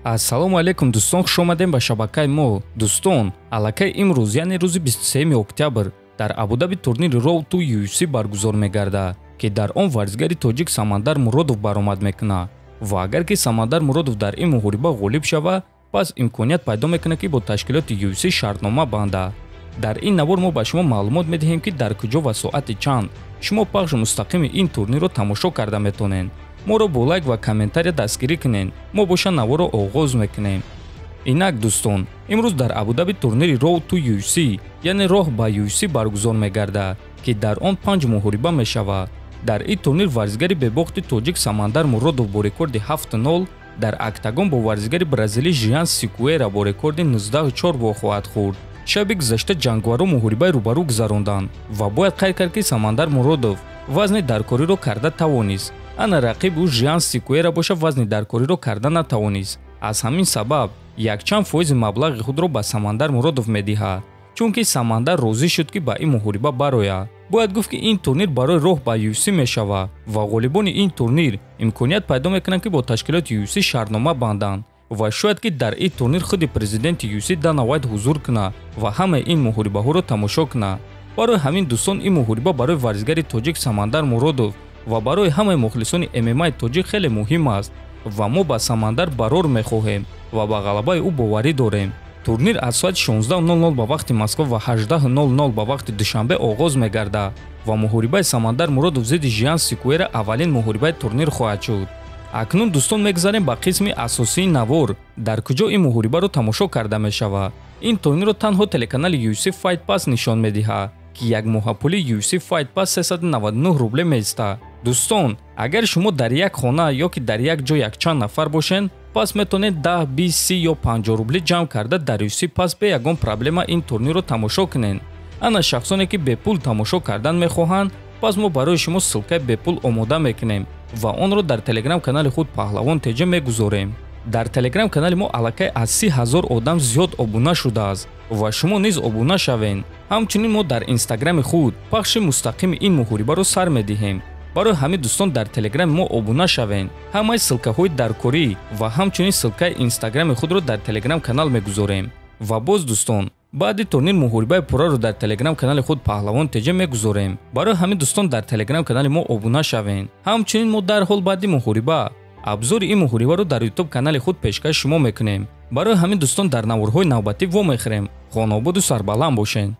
Ассалому алайкум, дӯстон, хуш омадем ба шабакаи мо. Дӯстон, аллакай имрӯз, яъне рӯзи 23 октябр, дар Абудаби турнири Road to UFC баргузор мегардад, ки дар он варзигари тоҷик Самандар Муродов баромад мекунад. Ва агар ки Самандар Муродов дар ин муҳориба ғолиб шавад, пас имконият пайдо мекунад, ки бо ташкилоти UFC шартнома бандад. Дар ин навор мо ба шумо маълумот медиҳем, ки дар куҷо ва соати чанд шумо пахши мустақими ин турнирро тамошо карда метавонед. Моро бо лайк ва комментария дастгирӣ кунед. Мо боша наворро оғоз мекунем. Инак, дӯстон, имрӯз дар Абудаби турнири Road to UFC, яъне роҳ ба UFC, баргузор мегардад, ки дар он панҷ муҳориба мешавад. Дар ин турнир варзигари бебохти тоҷик Самандар Муродов бо рекорди 7-0 дар октагон бо варзигари бразилӣ Жиан Сикуэра бо рекорди 19-4 вохоҳад хӯрд. Шаби гузашта ҷангваро муҳорибаи рӯбарӯ гузаронданд ва бояд қайд кард, ки Самандар Муродов вазни даркориро карда тавонист. Ана рақиби ӯ Жиан Сикуэра боша вазни даркориро карда натавонист. Аз ҳамин сабаб якчанд фоизи маблағи худро ба Самандар Муродов медиҳад, чунки Самандар розӣ шуд, ки ба ин муҳориба барояд. Бояд гуфт, ки ин турнир барои роҳ ба UFC мешавад ва ғолибони ин турнир имконият пайдо мекунанд, ки бо ташкилоти UFC шартнома банданд ва шояд, ки дар ин турнир худи президенти UFC Дана Вайт ҳузур кунад ва ҳамаи ин муҳорибаҳоро тамошо кунад. Барои ҳамин, дӯстон, ин муҳориба барои варзигари тоҷик Самандар Муродов ва барои ҳамаи мухлисони ММАи тоҷик хеле муҳим аст ва мо ба Самандар барор мехоҳем ва ба ғалабаи ӯ боварӣ дорем. Турнир аз соати 16:00 ба вақти Москва ва 18:00 ба вақти Душанбе оғоз мегардад ва муҳорибаи Самандар Муродов зидди Жиан Сикуэра аввалин муҳорибаи турнир хоҳад шуд. Акнун, дӯстон, мегузарем ба қисми асосии навор, дар куҷо ин муҳорибаро тамошо карда мешавад. Ин турнирро танҳо телеканали UFC Fight Pass нишон медиҳад, ки як моҳапули UFC Fight Pass 399 рубле меистад. Дӯстон, агар шумо дар як хона ё ки дар як ҷо якчанд нафар бошед, пас метавонед 10, 20, 30 ё 50 рубли ҷамъ карда, дар UFC Pass бе ягон проблема ин турнирро тамошо кунед. Ана шахсоне, ки бепул тамошо кардан мехоҳанд, пас мо барои шумо ссылкаи бепул омода мекунем ва онро дар телеграм канали худ Паҳлавон ТЖ мегузорем. Дар телеграм канали мо аллакай аз 30 000 одам зиёд обуна шудааст ва шумо низ обуна шавед. Ҳамчунин мо дар инстаграми худ пахши мустақими ин муҳорибаро сар медиҳем. Барои ҳамин, дӯстон, дар телеграми мо обуна шавед. Ҳамаи ссылкаҳои даркорӣ ва ҳамчунин ссылкаи инстаграми худро дар телеграм канал мегузорем. Ва боз, дӯстон, баъди турнир муҳорибаи пурраро дар телеграм канали худ Паҳлавон ТЖ мегузорем. Барои ҳамин, дӯстон, дар телеграм канали мо обуна шавед. Ҳамчунин мо дарҳол баъди муҳориба обзори ин муҳорибаро дар ютуб канали худ пешкаш шумо мекунем. Барои ҳамин, дӯстон, дар наворҳои навбатӣ вомехӯрем. Хонободу сарбаланд бошед.